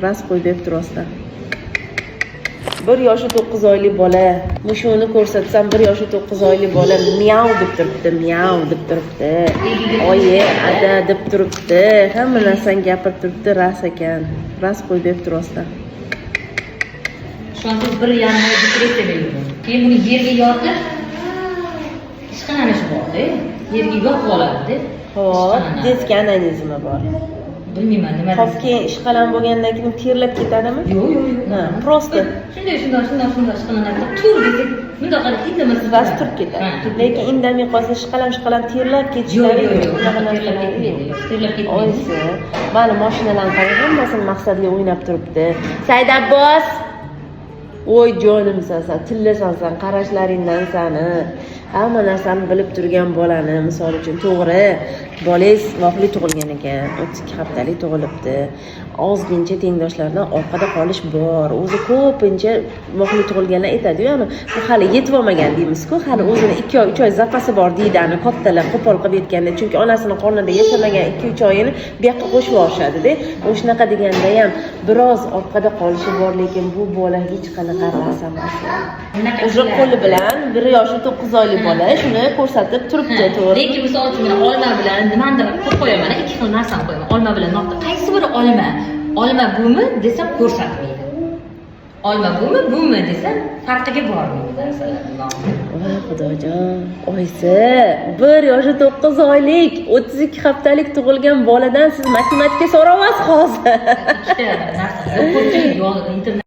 Rost qo'yib berib turasizlar. 1 yoshu 9 oylik bola, mushug'ini ko'rsatsam, 1 yoshu 9 oylik bola miau deb turibdi, miau deb turibdi, oyi, ada deb turibdi, hamma narsani gapirib turibdi. Rost ekan, rost qo'yib berib turasizlar. Ishonsangiz, 1,5 oy depressiyada yurdim. Keyin buni yerga yotib, ishqalanishi borda, yerga yotib oladida. Ho'p, детский onanizmi bor? Bilmayman, nima. Hop, keyin ishqalan bo'lgandan keyin terlab ketadimi? Yo'q. Ha, просто. Shunday, shundoq, shundoq, shundoq ishqalanadi. Tur desak, bundoq qilib indamasdan Rost turib ketadi. Ha, turib. Lekin indamay qolsa, ishqalam ishqalam terlab Yo'q, ketishlari yo'q. unaqa Terlab narsalar ketmaydi, yo'q. yo'q, terlab ketmaydi. Oyisi, mana mashinalarni qarang, hammasini maqsadli o'ynab turibdi. Saidabbos, voy jonimsan san, tillasan san, qarashlaringdan sani hamma narsani bilib turgan bolani. Misol uchun, to'g'ri, bolangiz vaqtli tug'ilgan ekan, 32 haftalik tug'ilibdi. Ozgincha tengdoshlaridan orqada qolish bor o'zi. Ko'pincha vaqtli tug'ilganlar aytadiyu, "Ani bu hali yetib olmagan" deymizku, hali o'zini 2 oy, 3 oy zapasi bor deydi. Ani kattalar qo'pol qilib aytganda, chunki onasini qornida yashamagan 2-3 oyini bu yoqqa qo'shib yuborishadida. O'shanaqa deganda ham biroz orqada qolishi bor, lekin bu bola hech qanaqa rosa emas. Bunaqa Уже qiladi. Qo'li bilan 1 yoshu 9 oylik bola shuni ko'rsatib turibdi, to'g'ri? Lekin misol uchun, mana olma bilan nimanidir qo'yib qo'yaman, ikki xil narsani qo'yaman. Olma bilan noxta. Qaysi biri olma? Olma bumi desam, ko'rsatmaydi. Olma bumi, bumi desam, farqiga bormaydi narsalarni nomi. Voy xudojon, oyisi, 1 yoshu 9 oylik, 32 haftalik tug'ilgan boladan siz matematika so'rayapsiz hozir. Ikkita narsa. Ko'pchilik internet